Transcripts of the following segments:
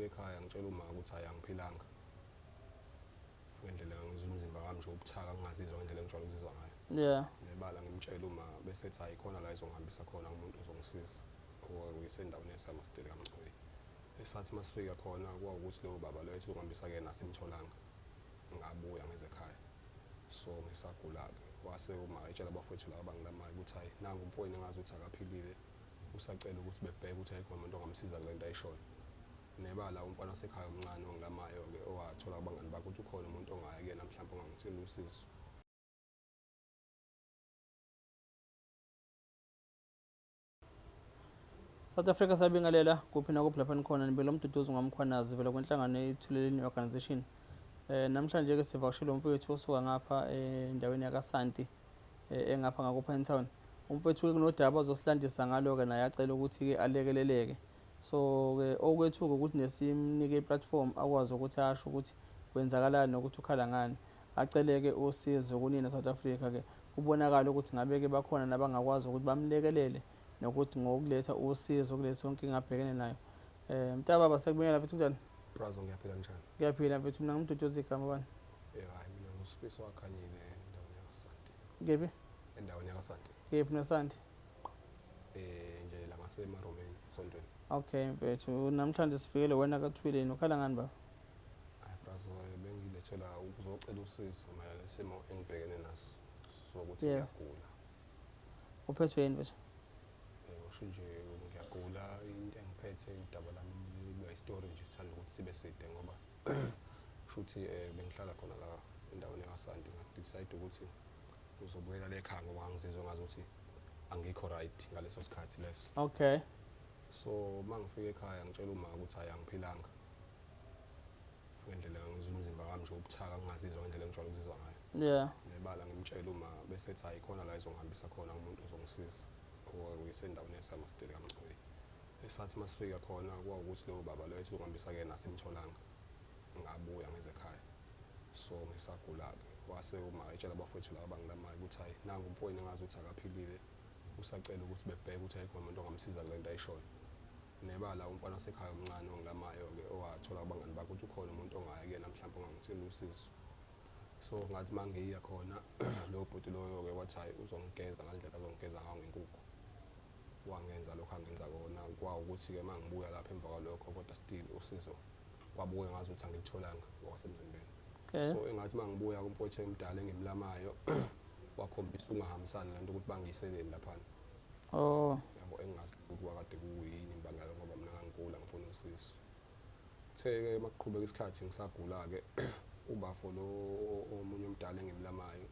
Mangifika ekhaya ngitshela uma ukuthi hayi angiphilanga. Ngendlela ngizwa umzimba wami nje ubuthaka ngingazizwa ngendlela engijwayele ukuzizwa ngayo. Yeah. Nebala ngimtshela uma bese ethi hayi khona la ezongihambisa khona umuntu ozongisiza. Okuyisendaweni yaseMasteli kaMcoyi. Esathi masifika khona kwawukuthi lowo baba loyo ethi uzongihambisa kuyena asimtholanga. Ngabuya ngeze ekhaya. So ngisagula-ke. Wase uma etshela abafowethu laba abangilamayo ukuthi hayi nangu umfowenu engazi ukuthi akaphilile usacela ukuthi bebheke ukuthi ayikho umuntu ongamsiza kule nto ayishoyo. Nebala umfana wasekhaya omncane ongilamayo-ke owathola kubangani bakhe ukuthi ukhona umuntu ongaya kuyena mhlawumbe ongangithela usizo. South Africa sabingelela kuphi nakuphi lapha nikhona nibela umduduzi ngwamkhwanazi vela kwenhlangano ethuleleni organization. Namhlanje ke sivakashele umfowethu osuka ngapha endaweni yakaSanti engapha ngaku Town. Umfowethu ke kunodaba azosilandisa ngalo ke naye acela ukuthi ke alekeleleke. So ke okwethu ke ukuthi nesimnike iplatform akwazi ukuthi asho ukuthi kwenzakalani nokuthi ukhala ngani. Aceleke usizo kunina South Africa ke kubonakala ukuthi ngabe ke bakhona nabangakwazi ukuthi bamlekelele nokuthi ngokuletha usizo kuleso nkinga abhekene nayo. Mntababa sekubuyela mfethu kunjani? Brazo ngiyaphila njani? Ngiyaphila mfethu mina ngumduduzi igama bani? Hayi mina nguSifiso wakhanyile endaweni yakaSanti. Kephi? Endaweni yakaSanti. Kephi noSanti? Nje la ngaseMaromeni esontweni. Okay mfethu namhlanje sifikele wena kaThwileni ukhala ngani baba? Hayi brazo bengilethela ukuzocela usizo mayelana nesimo engibhekene naso sokuthi ngiyagula. Uphethwe yini mfethu? Usho nje ngiyagula into engiphethe udaba lami liba isitori nje sithanda ukuthi sibe side ngoba shuthi bengihlala khona la endaweni yakaSanti ngadecide ukuthi ngizobuyela le ekhaya ngoba ngangizizwa ngazi ukuthi angikho right ngaleso sikhathi leso. Okay. So mangifika ekhaya ngitshela uma ukuthi hayi angiphilanga. Ngendlela ngizwa umzimba wami nje ubuthaka ngingazizwa ngendlela engijwayele ukuzizwa ngayo. Yeah. Nebala ngimtshela uma bese ethi hayi khona la ezongihambisa khona umuntu ozongisiza. Okuyisendaweni yaseMasteli kaMcoyi. Esathi masifika khona kwawukuthi lowo baba loyo ethi uzongihambisa kuyena asimtholanga. Ngabuya ngeze ekhaya. So ngisagula-ke. Wase uma etshela abafowethu laba abangilamayo ukuthi hayi nangu umfowenu engazi ukuthi akaphilile usacela ukuthi bebheke ukuthi ayikho umuntu ongamsiza kule nto ayishoyo. Nebala umfana wasekhaya omncane ongilamayo-ke owathola kubangani bakhe ukuthi ukhona umuntu ongaya kuyena mhlawumbe ongangithela usizo. So ngathi uma ngiya khona lowo bhuti loyo-ke wathi hhayi uzongigeza ngale ndlela azongigeza ngayo ngenkukhu. Wangenza lokho angenza kona kwawukuthi-ke uma ngibuya lapho emva kwalokho kodwa still usizo kwabuye ngazi ukuthi angilitholanga ngokwasemzimbeni. Okay. So engathi uma ngibuya kumfowethu emdala engimlamayo wakhombisa ukungahambisani nento ukuthi bangiyiseleni laphana. Oh. Yabo engingazi ukuthi kwakade kuyini imbangela ngoba mina ngangigula ngifuna usizo. Kuthe-ke makuqhubeka isikhathi ngisagula-ke ubafo lo omunye omdala engimlamayo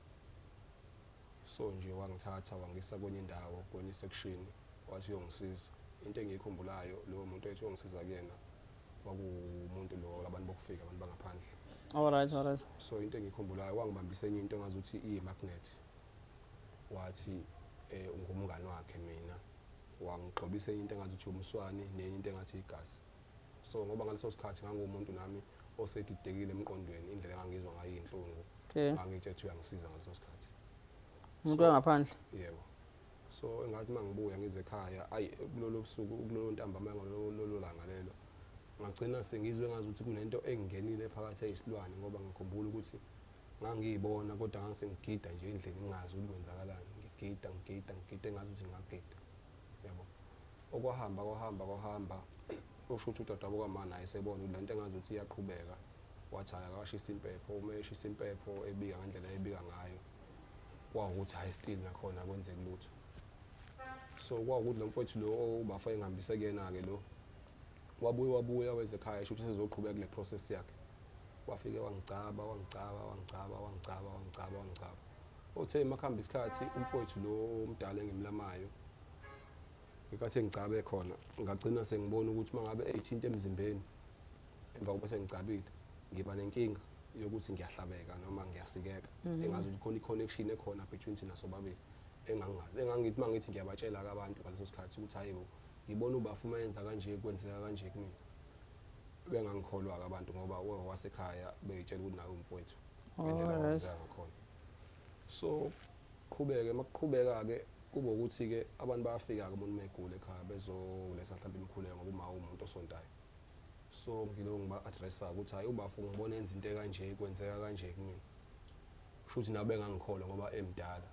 so nje wangithatha wangisa kwenye indawo kwenye section wathi uyongisiza. Into engiyikhumbulayo lowo muntu ethi uyongisiza kuyena kwakuwumuntu lo abantu bokufika abantu bangaphandle. All right, all right. So into engiyikhumbulayo wangibambisa enye into engazuthi iyi-magnet. Wathi ungumngani wakhe mina. Wangigxobisa enye into engazuthi umswani nenye into engathi igazi. So ngoba ngaleso sikhathi ngangumuntu nami osedidekile emqondweni indlela engangizwa ngayo iy'nhlungu. Okay. Ngangitshela ukuthi uyangisiza ngaleso sikhathi. Umuntu wangaphandle. Yebo. So engathi mangibuya ngize ekhaya ayi kulolo busuku kulolo ntambama ngalolo langa lelo ngagcina sengizwe ngazi ukuthi kunento engingenile phakathi eyisilwane ngoba ngikhumbula ukuthi ngangiyibona kodwa ngangisengigida nje endlini ngingazi ukuthi kwenzakalani ngigida ngigida ngigida engazi ukuthi ngingagida yabo. Okwahamba kwahamba kwahamba usho ukuthi udadewabo kamama naye sebona ukuthi lento engazi ukuthi iyaqhubeka wathi hhayi akashisa impepho uma eshisa impepho ebika ngendlela ebika ngayo kwawukuthi hhayi still nakhona akwenzeki lutho. So kwawukuthi lo mfowethu lo ubafo engihambise kuyena-ke lo wabuye wabuya weza ekhaya esho ukuthi sezoqhubeka kule process yakhe. Wafike wangigcaba wangigcaba wangigcaba wangigcaba wangigcaba wangigcaba. Uthe makuhamba isikhathi umfowethu lo omdala engimlamayo ngenkathi engigcabe khona ngagcina sengibona ukuthi uma ngabe eyithinta emzimbeni emva kokuba sengigcabile ngiba nenkinga yokuthi ngiyahlabeka noma ngiyasikeka engazi ukuthi khona i-connection ekhona between thina sobabili engangingazi engangithi uma ngithi ngiyabatshela-ke abantu ngaleso sikhathi ukuthi hayi bo ngibona ubafu uma yenza kanje kwenzeka kanje kumina bengangikholwa-ke abantu ngoba wasekhaya beyitshela ukuthi nawe umfowethu ngendlela Alright. okwenzeka ngakhona. So qhubeke makuqhubeka-ke kube ukuthi-ke abantu bayafika-ke umuntu uma egula ekhaya bezoletha mhlawumbe imikhuleko ngoba uma umuntu osontayo. So So ngilo ngiba-addressa ukuthi hhayi ubafo ngibona enza into ekanje, kwenzeka kanje kumina. Kusho ukuthi nabo bengangikholwa ngoba emdala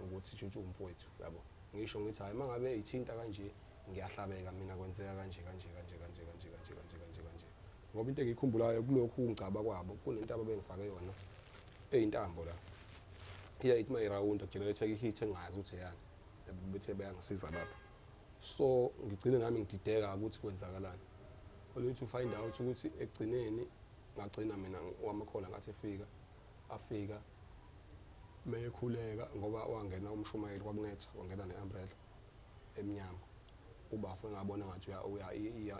ukuthi shuthi umfowethu, yabo. Ngisho ngithi hhayi uma ngabe eyithinta kanje ngiyahlabeka mina, kwenzeka kanje kanje kanje kanje kanje kanje kanje kanje kanje. Ngoba into engiyikhumbulayo kulokhu kungigcaba kwabo, kunento ababengifake yona eyintambo la. Iya ithi uma irawunda kugenerate i-heat engingazi ukuthi eyani. Yabo, bethe bayangisiza lapho. So ngigcine nami ngidideka ukuthi kwenzakalani. Only to find out ukuthi ekugcineni ngagcina mina wamakhola ngathi efika, afika meyekhuleka ngoba wangena umshumayeli kwakunetha, wangena ne-umbrella emnyama. Ubafo engabona ngathi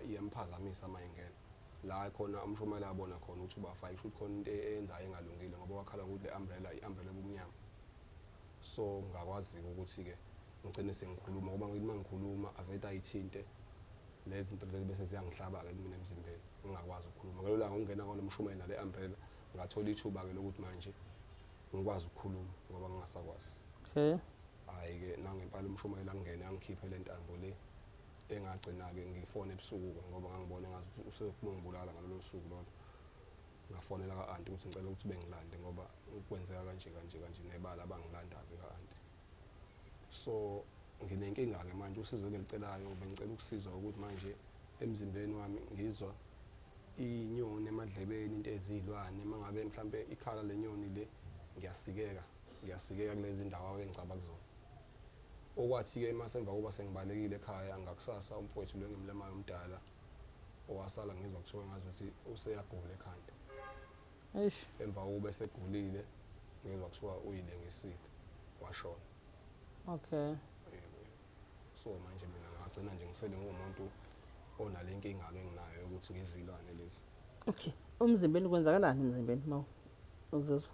iyamphazamisa uma ingena. La khona umshumayeli abona khona ukuthi ubafo ayisho ukuthi khona into eyenzayo engalungile ngoba wakhala ngokuthi le umbrella i-umbrella ebumnyama. So ngakwazi-ke ukuthi-ke ngigcine sengikhuluma ngoba ngithi uma ngikhuluma avete ayithinte lezi zinto lezi bese ziyangihlaba-ke kumina emzimbeni, ngingakwazi ukukhuluma. Ngalelo langa ukungena kwalo mshumayeli nale umbrella ngathola ithuba-ke lokuthi manje ngikwazi ukukhuluma ngoba ngingasakwazi. Okay. Hhayi-ke nangempela umshumayeli angene angikhiphe le ntambo le engagcina-ke ngifone ebusuku-ke ngoba ngangibona engathi usefuna ungibulala ngalolo suku lolo. Ngafonela ka-anti ukuthi ngicela ukuthi bengilande ngoba kwenzeka kanje kanje kanje, nebala bangilanda-ke ka-anti. So nginenkinga-ke manje, usizo engilicelayo bengicela ukusizwa ukuthi manje emzimbeni wami ngizwa inyoni emadlebeni, into eziyilwane, uma ngabe mhlampe ikhala le nyoni le ngiyasikeka, ngiyasikeka kulezi ndawo engicaba kuzona. Okwathi-ke mase emva kokuba sengibalekile ekhaya ngakusasa umfowethu lo engimlemayo omdala owasala ngizwa kuthiwa ngazuthi useyagula ekhanda. Eish. Emva kokuba esegulile ngizwa kuthiwa uyilengisile washona. Okay. Yebo. So manje mina ngagcina nje ngisele ngumuntu onale nkinga-ke enginayo yokuthi ngizwe iy'lwane lezi. Okay. Umzimbeni kwenzakalani emzimbeni uma uzizwa?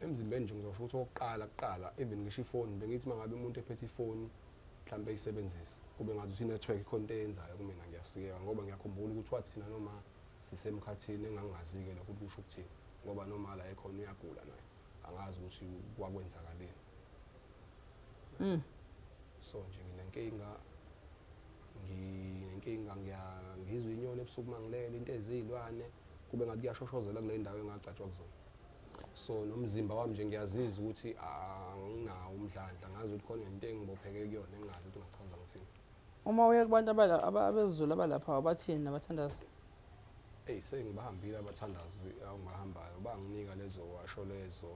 Emzimbeni nje ngizosho ukuthi okokuqala kuqala even ngisho ifoni bengithi uma ngabe umuntu ephethe ifoni mhlawumbe eyisebenzise kube ngathi ukuthi i-network ikhona into eyenzayo kumina ngiyasikeka ngoba ngiyakhumbula ukuthi wathi thina noma sisemkhathini engangingazi-ke lokho ukuthi kusho ukuthini ngoba noma la ekhona uyagula naye, angazi ukuthi kwakwenzakaleni. So nje nginenkinga, nginenkinga ngizwa inyoni ebusuku uma ngilele, into eziyilwane kube ngathi kuyashoshozela kule ndawo engagcatshwa kuzona. So nomzimba wami nje ngiyazizwa ukuthi anginawo umdlandla, ngazi ukuthi khona into engibopheke kuyona engingazi ukuthi ngingachaza ngithini. Uma uye kubantu abeZulu abalapha bathini nabathandazi? Eyi, sengibahambile abathandazi angibahambayo, banginika lezo washo lezo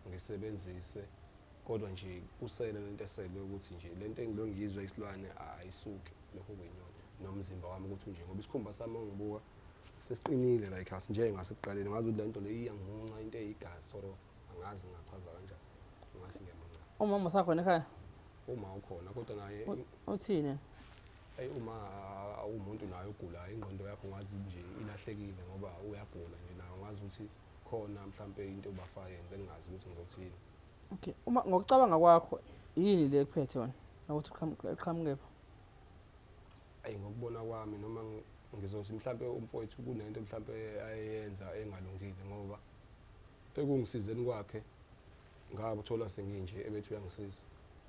ngisebenzise, kodwa nje kusele lento esele ukuthi nje lento engilo ngiyizwa isilwane ayisuki lokho kuyinyoni nomzimba wami ukuthi unje ngoba isikhumba sami ngibuka sesiqinile like asinjengasekuqaleni, ngazi ukuthi lento le iyangimunca into eyigazi sort of, angazi ngingachaza kanjani, ngathi ngiyamunca. Umama usakhona ekhaya? Uma ukhona kodwa naye Uthini? Eyi, uma umuntu naye ogulayo ingqondo yakho ngathi nje ilahlekile ngoba uyagula nje naye, ungazi ukuthi khona mhlampe into obafayenze engingazi ukuthi ngizothini. Okay, uma ngokucabanga kwakho yini le ekuphethe wena ukuthi uqhamukephi? Eyi, ngokubona kwami noma ngizothi mhlampe umfowethu kunento mhlampe ayenza engalungile ngoba ekungisizeni kwakhe ngakuthola senginje ebethi uyangisiza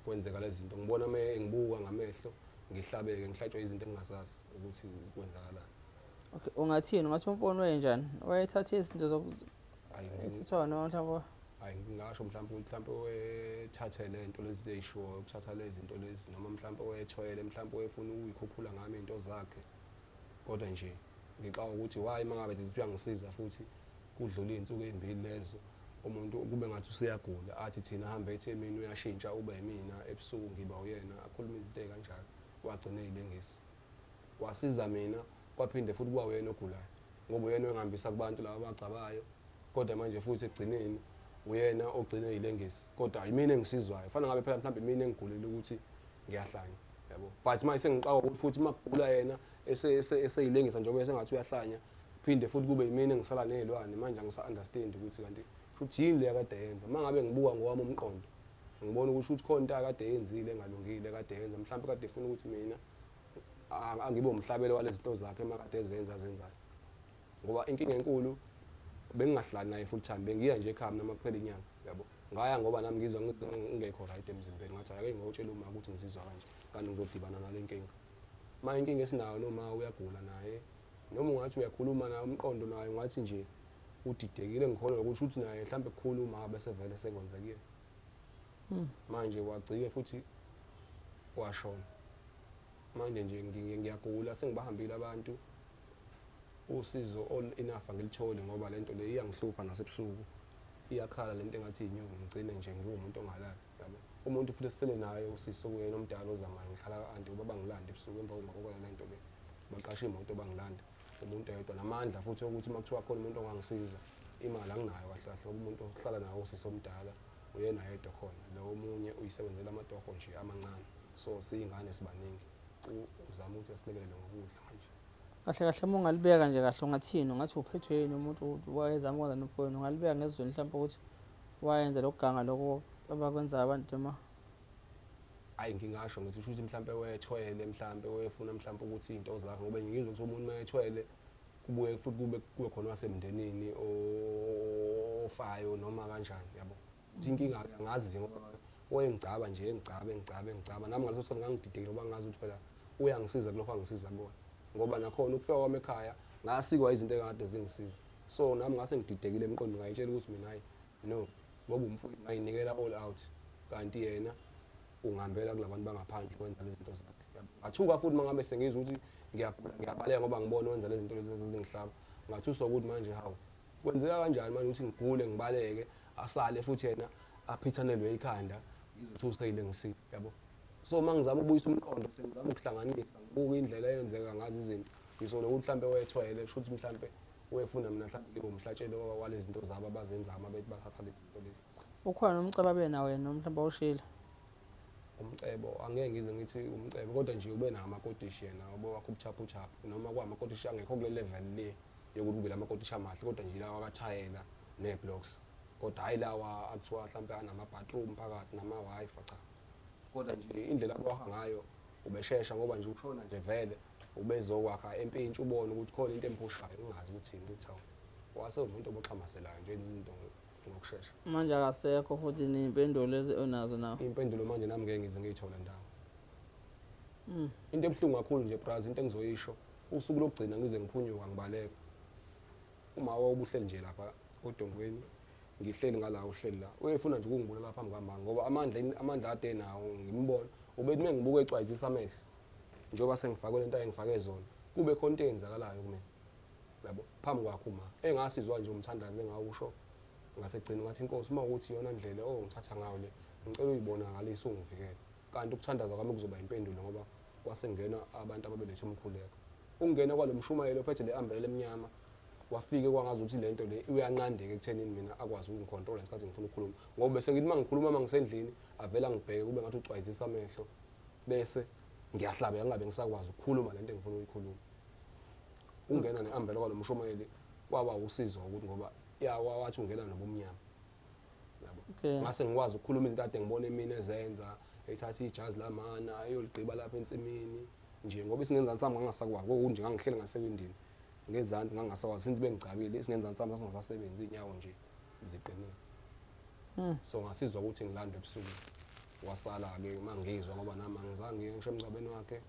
kwenzeka lezi zinto, ngibona uma engibuka ngamehlo ngihlabeke ngihlatshwe izinto engingazazi ukuthi kwenzakalani. Okay, ungathini? Ungathi umfowenu wayenjani? Wayethatha izinto ethathwa noma mhlawumbe? Hayi, ngingasho mhlawumbe ukuthi mhlawumbe wethathe le nto lezi ey'shiwoyo, ukuthatha lezi zinto lezi, noma mhlawumbe wethwele, mhlawumbe wefuna ukuyikhuphula ngami iy'nto zakhe. Kodwa nje ngixaka ukuthi why uma ngabe ngithi uyangisiza futhi kudlule iy'nsuku ey'mbili lezo umuntu kube ngathi useyagula, athi thina ahambe ethi emini uyashintsha ube yimina, ebusuku ngiba uyena, akhulume izinto ey'kanjalo, wagcina ey'lengisa. Wasiza mina kwaphinde futhi kuba uyena ogulayo ngoba uyena engihambisa kubantu laba abagcabayo, kodwa manje futhi ekugcineni uyena ogcina ey'lengisa, kodwa yimina engisizwayo. Fana ngabe phela mhlawumbe imina engigulele ukuthi ngiyahlanya, yabo. But manje sengixaka ukuthi futhi uma kugula yena eseyilengisa njengoba esengathi uyahlanya, phinde futhi kube yimina engisala ney'lwane. Manje angisa-understand ukuthi kanti futhi yini le akade eyenza. Uma ngabe ngibuka ngowami umqondo ngibona ukuthi khona into akade eyenzile engalungile akade eyenza, mhlawumbe kade efuna ukuthi mina angibe umhlabelo walezi zinto zakhe uma kade ezenza azenzayo. Ngoba inkinga enkulu bengingahlali naye full time, bengiya nje ekhaya mina uma kuphela inyanga, yabo. Ngaya ngoba nami ngizwa ngingekho right emzimbeni, ngathi ake ngiyotshela uma ukuthi ngizizwa kanje, kanti ngizodibana nale nkinga. Ma inkinga esinayo noma uyagula naye, Noma ungathi uyakhuluma naye umqondo naye ungathi nje udidekile, ngikholelwa ukuthi uthi naye mhlawumbe kukhuluma bese vele sekwenzekile. Manje wagcike futhi washona. Manje nje ngiyagula, sengibahambile abantu, usizo all enough angilitholi ngoba lento le iyangihlupha nasebusuku, iyakhala lento engathi inyuku, ngigcine nje ngiwumuntu ongalali yabo. Umuntu futhi esisele naye usisi okuyena omdala ozamayo, ngihlala ka-anti ngoba bangilanda ebusuku emva kokuba lento le, baqashe imoto bangilanda, umuntu oyedwa namandla futhi ukuthi uma kuthiwa khona umuntu ongangisiza, imali anginayo kahle kahle ngoba umuntu ohlala naye usisi omdala uyena yedwa khona, lo omunye uyisebenzela amatoho nje amancane, so siyingane sibaningi, uzama ukuthi asilekelele ngokudla manje. Kahle kahle uma ungalibeka nje kahle ungathini, ungathi uphethwe yini umuntu wayezama ukwenza nomfowenu, ungalibeka ngezweni mhlawumbe ukuthi wayenza lokuganga lokho abakwenzayo abantu noma? Hayi, ngingasho ngithi usho ukuthi mhlawumbe wethwele, mhlawumbe wefuna mhlawumbe ukuthi izinto zakhe, ngoba ngizwe ukuthi umuntu mayethwele kubuye futhi kube khona wasemndenini ofayo noma kanjani yabo. Inkinga angazi ngoba wayengigcaba nje, engigcaba engigcaba engigcaba, nami ngaleso sikhathi ngangididekile ngoba ngazi ukuthi phela uyangisiza kulokho angisiza kona, ngoba nakhona ukufika kwami ekhaya ngasikwa izinto ekade zingisiza, so nami ngase ngididekile emqondweni, ngayitshela ukuthi mina hayi no, ngoba umfowethu ngayinikela all out, kanti yena ungihambela kulabantu bangaphandle wenza lezi zinto zakhe. Ngathuka futhi uma ngabe sengizwa ukuthi ngiyagula ngiyabaleka ngoba ngibona wenza lezi zinto lezi ezingihlaba, ngathuswa ukuthi manje hawu kwenzeka kanjani manje ukuthi ngigule ngibaleke, asale futhi yena aphithanelwe ikhanda, ngizothi useyile ngisile yabo. So uma ngizama ukubuyisa umqondo sengizama ukuhlanganisa, ngibuka indlela eyenzeka ngazo izinto, ngisola ukuthi mhlambe wethwele, kusho ukuthi mhlambe wefuna mina mhlambe ngibe umhlatshelo walezi zinto zabo abazenzayo uma bethi bathatha lezi zinto lezi. Ukhona umcebo abe nawo yena mhlawumbe awushilo? Umcebo angeke ngize ngithi umcebo, kodwa nje ube nawo amakotishi yena, ube wakho ubuchaphuchaphu, noma kwamakotishi angekho kule level le yokuthi kube lamakotishi amahle, kodwa nje lawa akathayela nee-blocks, kodwa hhayi lawa akuthiwa mhlampe anama-bathroom phakathi nama-Wi-Fi, cha. Kodwa nje indlela abawakha ngayo ubeshesha ngoba nje ushona nje vele ubezokwakha empintshi, ubone ukuthi khona into emphushayo, ungazi ukuthi yini, ukuthi hawu wase umuntu oboxhamazelayo nje izinto ngokushesha. Manje akasekho futhi ney'mpendulo lezi onazo nawo? Iy'mpendulo manje nami ngeke ngize ngiyithole ndawo. Into ebuhlungu kakhulu nje braz, into engizoyisho, usuku lokugcina ngize ngiphunyuka ngibaleka, uma wawubuhleli nje lapha odongweni, ngihleli ngala uhleli la, uyefuna nje ukungibulala phambi kwami ngoba amandla ade enawo ngimbona, ubethi uma ngibuka ecwayizisa amehlo njengoba sengifake lento ayengifake zona, kube khona into eyenzakalayo kumina yabo phambi kwakhe uma engasizwa nje umthandazo engawusho ngasegcina ngathi inkosi uma ukuthi iyona ndlela ongithatha ngayo le, ngicela uyibonakalise ungivikele. Kanti ukuthandaza kwami kuzoba impendulo ngoba kwasengena abantu ababelethe umkhuleko. Ukungena kwalo mshumayelo ophethe le umbrella emnyama, wafike kwangazi ukuthi lento le uyanqandeka ekuthenini mina akwazi ukungicontrola ngesikhathi ngifuna ukukhuluma, ngoba bese ngithi uma ngikhuluma uma ngisendlini avele angibheke kube ngathi ucwayizisa amehlo, bese ngiyahlabeka ngingabe ngisakwazi ukukhuluma lento engifuna ukuyikhuluma. Ungena ne-umbrella kwalo mshumayeli kwaba usizo ukuthi ngoba wathi ungena nobumnyama yabo. Ngase ngikwazi ukukhuluma izinto kade ngibona emini ezenza, ethatha ijazi lamana eyoligqiba lapha ensimini nje, ngoba isingenzansi sami ngangasakwazi, kokunje ngangihleli ngasewindini ngezansi ngangasakwazi, since bengigcabile isingenzansi sami sasingasasebenzi, iy'nyawo nje ziqinile. So ngasizwa ukuthi ngilandwe ebusuku, wasala-ke uma ngizwa ngoba nami angizange ngiye ngisho emngcwabeni wakhe,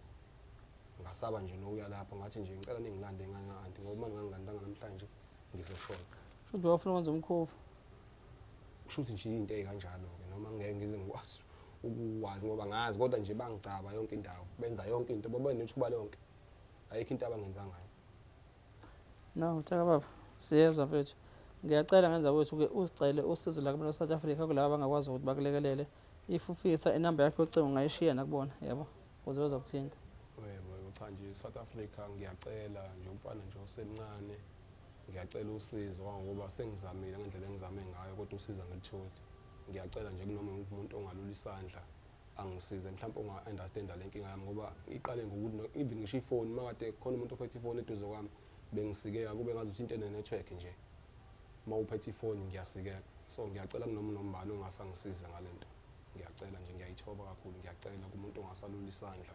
ngasaba nje nokuya lapho, ngathi nje ngicela ningilande ngane anti ngoba uma ningangilandanga namhlanje ngizoshona. Shuthi wafuna ukwenza umkhuba? Kusho ukuthi nje into ey'kanjalo-ke, noma ngeke ngize ngikwazi ukuwazi ngoba ngazi, kodwa nje bangigcaba yonke indawo, benza yonke into, babe nethuba lonke, ayikho into abangenza ngayo. No, mthaka baba, siyezwa mfethu. Ngiyacela ngenza kwethu-ke uzicele usizo la kubantu South Africa kulaba abangakwazi ukuthi bakulekelele. If ufisa inamba yakho yocingo ungayishiya nakubona, yabo, ukuze bezokuthinta. Yebo, cha nje South Africa ngiyacela nje umfana nje osemncane, ngiyacela usizo ngoba sengizamile ngendlela engizame ngayo kodwa usizo angilitholi. Ngiyacela nje kunoma umuntu ongalula isandla angisize, mhlawumbe onga-understanda le nkinga yami, ngoba iqale ngokuthi even ngisho ifoni, uma kade khona umuntu ophethe ifoni eduze kwami bengisikeka kube ngazuthi into ene-network nje, uma uphethe ifoni ngiyasikeka. So ngiyacela kunoma nombani ongase angisize ngale nto, ngiyacela nje, ngiyayithoba kakhulu, ngiyacela kumuntu ongasalula isandla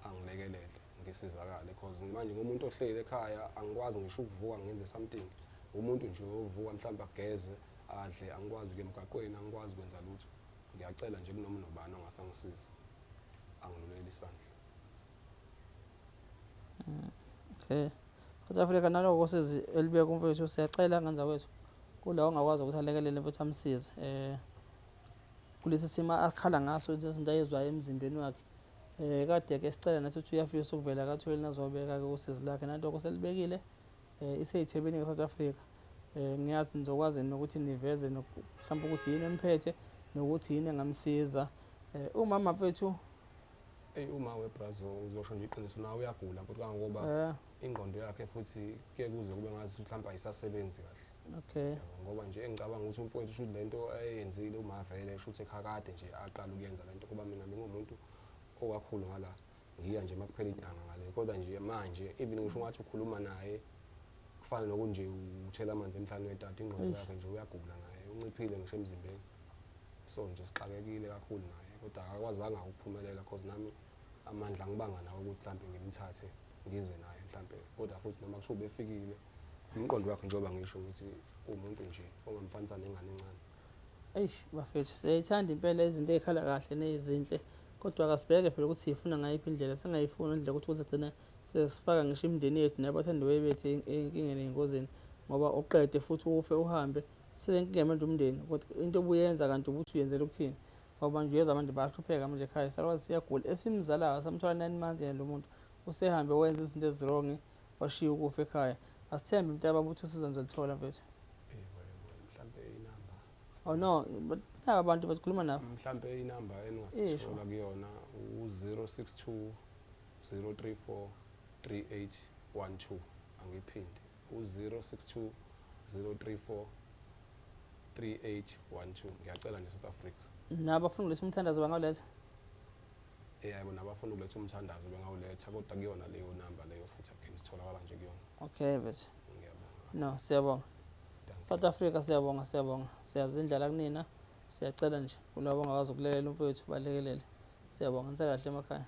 angilekelele ngisizakale, because manje ngumuntu ohleli ekhaya angikwazi ngisho ukuvuka ngenze something. Umuntu nje ovuka mhlawumbe ageze adle, angikwazi ukuya emgaqweni, angikwazi ukwenza lutho. Ngiyacela nje kunoma nobani ongase angisize angilulele isandla. Okay. South Africa naloko sizi elibeka umfowethu, siyacela ngenza kwethu kula ongakwazi ukuthi alekelele mfowethu, amsize kulesi simo akhala ngaso, izinto ayezwayo emzimbeni wakhe. Kade ke sicela nathi ukuthi uyafisa ukuvela kaThuleleni azobeka ke usizi lakhe, naloko selibekile iseyithebeni ke South Africa. Ngiyazi nizokwazi nokuthi niveze mhlawumbe ukuthi yini emphethe nokuthi yini engamsiza. Umama mfethu. Eyi, uma webrazo uzosho nje iqiniso, nawe uyagula kodwa kangoba ingqondo yakhe futhi kuye kuze kube ngathi mhlawumbe ayisasebenzi kahle. Yabo, ngoba nje engicabanga ukuthi umfowethu shuthi lento ayenzile uma vele shuthi ekhakade nje aqala ukuyenza lento, kuba mina bengumuntu okakhulu ngala ngiya nje makuphela inyanga ngale, kodwa nje manje even ngisho ungathi ukhuluma naye kufana nokunje uthela amanzi emhlane wetata, ingqondo yakhe nje uyagula naye, unciphile ngisho emzimbeni. So nje sixakekile kakhulu naye, kodwa akakwazanga ukuphumelela cause nami amandla ngibanga nawo ukuthi mhlambe ngimthathe ngize naye mhlambe, kodwa futhi noma kusho ubefikile umqondo wakhe njengoba ngisho ukuthi umuntu nje ongamfanisa nengane encane. Eish bafethu, siyayithanda impela izinto ey'khala kahle nezinhle, kodwa akasibheke phela ukuthi siyifuna ngayiphi indlela, singayifuni indlela ukuthi kuzogcina sesifaka ngisho imindeni yethu nabathandiweyo bethu ey'nkingeni ey'ngozini, ngoba uqede futhi ufe uhambe selenkinga manje umndeni, kodwa into obuyenza kanti ubuthi uyenzela ukuthini? Ngoba manje uyeza manje bayahlupheka manje ekhaya, salwazi siyagula esimzalayo samthola 9 months yena lo muntu usehambe wenza izinto ezirongi washiya ukufa ekhaya. Asithembe mntaba ukuthi usizo nizolithola mfethu. Yebo, yebo, mhlambe inamba. Oh no, but naba abantu bakhuluma nabo. Mhlambe inamba engingasithola kuyona u-062 034 3812. Angiphinde, u-062 034 3812. Ngiyacela nje South Africa. Nabafuna ukuletha umthandazo bangawuletha? Yebo, nabafuna ukuletha umthandazo bengawuletha, kodwa kuyona leyo namba leyo futhi akhe sitholakala nje kuyona. Okay mfethu. Ngiyabonga. No, siyabonga. South Africa siyabonga, siyabonga. Siyazindlala kunina. Siyacela nje kulabo ongakwazi ukulekelela umfowethu balekelele. Siyabonga, nisekahle emakhaya.